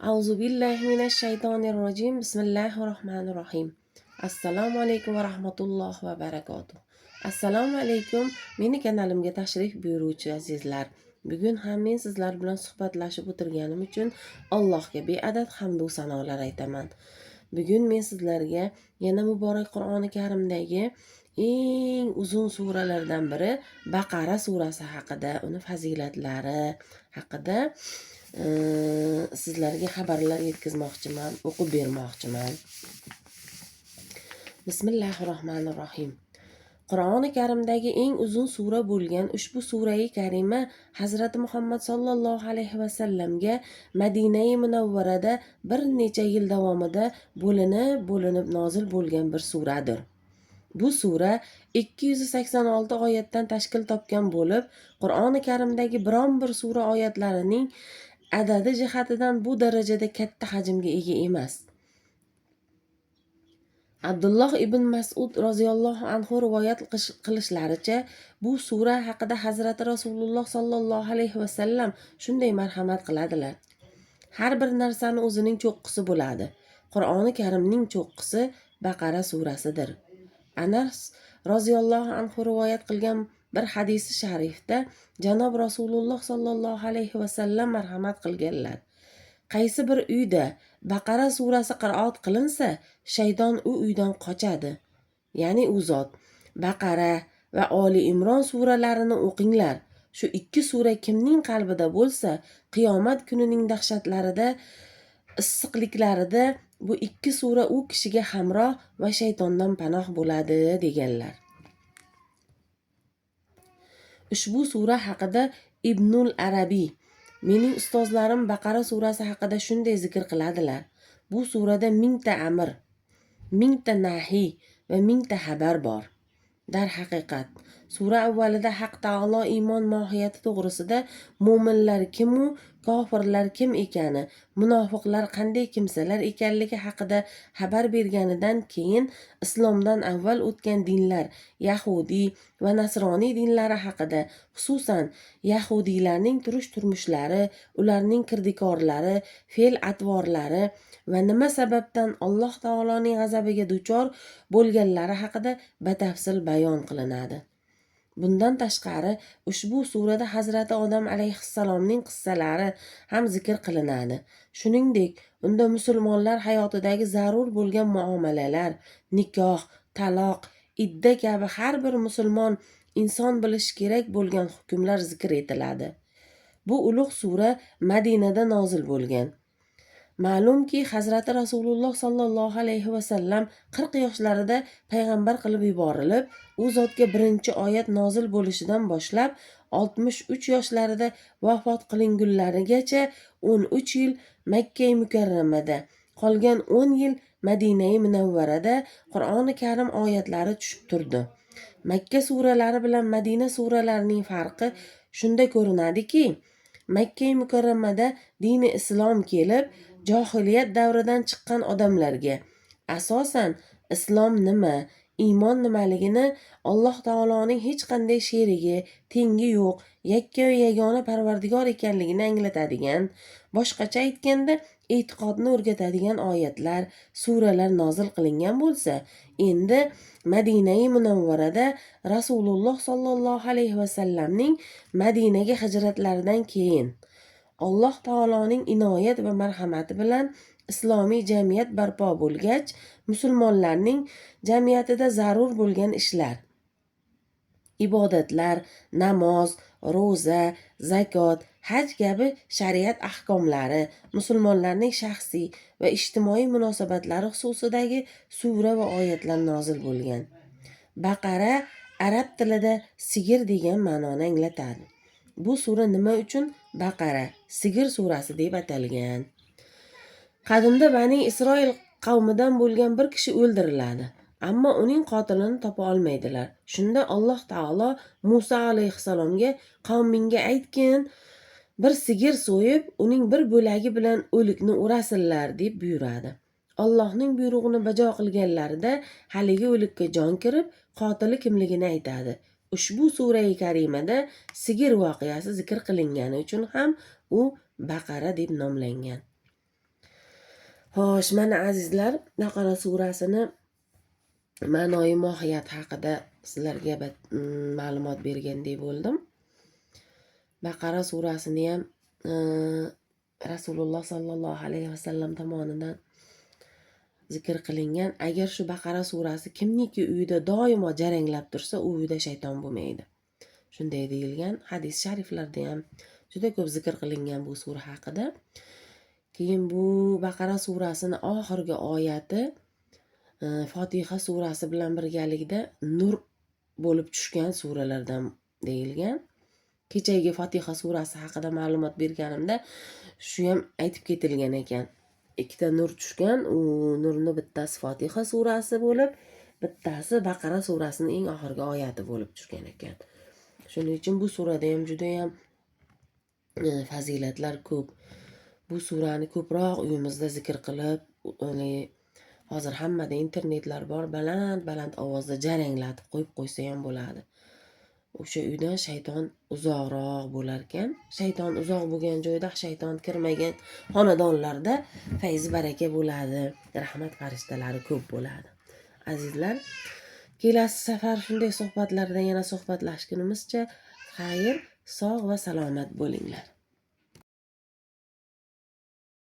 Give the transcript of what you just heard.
Auzu billahi minash shaytonir rojim. Bismillahir rohmanir rohim. Assalomu alaykum va rahmatullohi va barakatuh. Assalomu alaykum, meni kanalimga tashrif buyuruvchi azizlar. Bugun ham men sizlar bilan suhbatlashib o'tirganim uchun Allohga beadad hamd va sanolar aytaman. Bugun men sizlarga yana muborak Qur'oni Karimdagi eng uzun suralardan biri Baqara surasi haqida, uni fazilatlari haqida sizlarga xabarlar yetkazmoqchiman, o'qib bermoqchiman. Bismillahir rohmanir rohim. Qur'oni Karimdagi eng uzun sura bo'lgan ushbu surai karima Hazrati Muhammad sollallohu alayhi vasallamga Madinai Munavvarada bir necha yil davomida bo'linib bo'linib nozil bo'lgan bir suradir. Bu sura 286 oyatdan tashkil topgan bo'lib, Qur'oni Karimdagi biron bir sura oyatlarining adadi jihatidan bu darajada katta hajmga ega emas. Abdulloh ibn Mas'ud roziyallohu anhu rivoyat qilishlaricha, bu sura haqida Hazrati Rasululloh sollallohu alayhi vasallam shunday marhamat qiladilar: Har bir narsani o'zining cho'qqisi bo'ladi. Qur'oni Karimning cho'qqisi Baqara surasidir. Anas roziyallohu anhu rivoyat qilgan bir hadisi sharifda janob Rasululloh sollallohu alayhi vasallam marhamat qilganlar: Qaysi bir uyda Baqara surasi qiroat qilinsa, shayton u uydan qochadi. Ya'ni u zot Baqara va Oli Imron suralarini o'qinglar. Shu ikki sura kimning qalbida bo'lsa, qiyomat kunining dahshatlarida, issiqliklarida bu ikki sura u kishiga hamroh va shaytondan panoh bo'ladi, deganlar. Ushbu sura haqida Ibnul Arabiy: Mening ustozlarim Baqara surasi haqida shunday zikr qiladilar: Bu surada 1000 ta amr, 1000 ta nahiy va 1000 ta xabar bor. Darhaqiqat, sura avvalida Haq taolo iymon mohiyati to'g'risida, mo'minlar kimu kofirlar kim ekani, munofiqlar qanday kimsalar ekanligi haqida xabar berganidan keyin islomdan avval o'tgan dinlar, yahudiy va nasroniy dinlari haqida, xususan yahudiylarning turish turmushlari, ularning kirdikorlari, fe'l atvorlari va nima sababdan Alloh taoloning g'azabiga duchor bo'lganlari haqida batafsil bayon qilinadi. Bundan tashqari, ushbu surada Hazrati Odam alayhissalomning qissalari ham zikr qilinadi. Shuningdek, unda musulmonlar hayotidagi zarur bo'lgan muomalalar, nikoh, taloq, idda kabi har bir musulmon inson bilishi kerak bo'lgan hukmlar zikr etiladi. Bu ulug' sura Madinada nozil bo'lgan. Ma'lumki, Hazrati Rasululloh sollallohu alayhi vasallam 40 yoshlarida payg'ambar qilib yuborilib, u zotga birinchi oyat nozil bo'lishidan boshlab 63 yoshlarida vafot qilingunlarigacha 13 yil Makkai Mukarramada, qolgan 10 yil Madinai Munavvarada Qur'oni Karim oyatlari tushib turdi. Makka suralari bilan Madina suralarining farqi shunda ko'rinadiki, Makkai Mukarramada dini islom kelib, johiliyat davridan chiqqan odamlarga asosan islom nima, iymon nimaligini, Alloh taoloning hech qanday sherigi, tengi yo'q, yakkayu yagona parvardigor ekanligini anglatadigan, boshqacha aytganda, e'tiqodni o'rgatadigan oyatlar, suralar nozil qilingan bo'lsa, endi Madinai Munavvarada Rasululloh sollallohu alayhi vasallamning Madinaga hijratlaridan keyin Alloh taoloning inoyat va marhamati bilan islomiy jamiyat barpo bo'lgach, musulmonlarning jamiyatida zarur bo'lgan ishlar, ibodatlar, namoz, ro'za, zakot, haj kabi shariat ahkomlari, musulmonlarning shaxsiy va ijtimoiy munosabatlari xususidagi sura va oyatlar nozil bo'lgan. Baqara arab tilida sigir degan ma'noni anglatadi. Bu sura nima uchun Baqara, sigir surasi deb atalgan? Qadimda Bani Isroil qavmidan bo'lgan bir kishi o'ldiriladi, ammo uning qotilini topa olmaydilar. Shunda Alloh taolo Musa alayhissalomga: "Qavmingga aytgin, bir sigir so'yib, uning bir bo'lagi bilan o'likni o'rasinlar", deb buyuradi. Allohning buyrug'ini bajo qilganlarida haligi o'likka jon kirib, qotili kimligini aytadi. Ushbu surai karimada sigir voqeasi zikr qilingani uchun ham u Baqara deb nomlangan. Xo'sh, mana azizlar, Baqara surasini ma'noyi mohiyati haqida sizlarga ma'lumot bergandek bo'ldim. Baqara surasini ham Rasululloh sollallohu alayhi vasallam tomonidan zikr qilingan. Agar shu Baqara surasi kimniki uyida doimo jaranglab tursa, u uyda shayton bo'lmaydi. Shunday deyilgan. Hadis shariflarda ham juda ko'p zikr qilingan bu sura haqida. Keyin bu Baqara surasini oxirgi oyati Fotiha surasi bilan birgalikda nur bo'lib tushgan suralardan deyilgan. Kechagi Fotiha surasi haqida ma'lumot berganimda shu ham aytib ketilgan ekan. Ikkita nur tushgan, u nurni bittasi Fotiha surasi bo'lib, bittasi Baqara surasining eng oxirgi oyati bo'lib tushgan ekan. Shuning uchun bu surada ham juda ham fazilatlar ko'p. Bu surani ko'proq uyimizda zikr qilib, hozir hammada internetlar bor, baland-baland ovozda jaranglatib qo'yib qo'ysa ham bo'ladi. O'sha uydan shayton uzoqroq bo'larkan. Shayton uzoq bo'lgan joyda, shayton kirmagan xonadonlarda fayz baraka bo'ladi, rahmat farishtalari ko'p bo'ladi. Azizlar, kelasi safar shunday suhbatlarda yana suhbatlashgunimizcha xayr, sog' va salomat bo'linglar.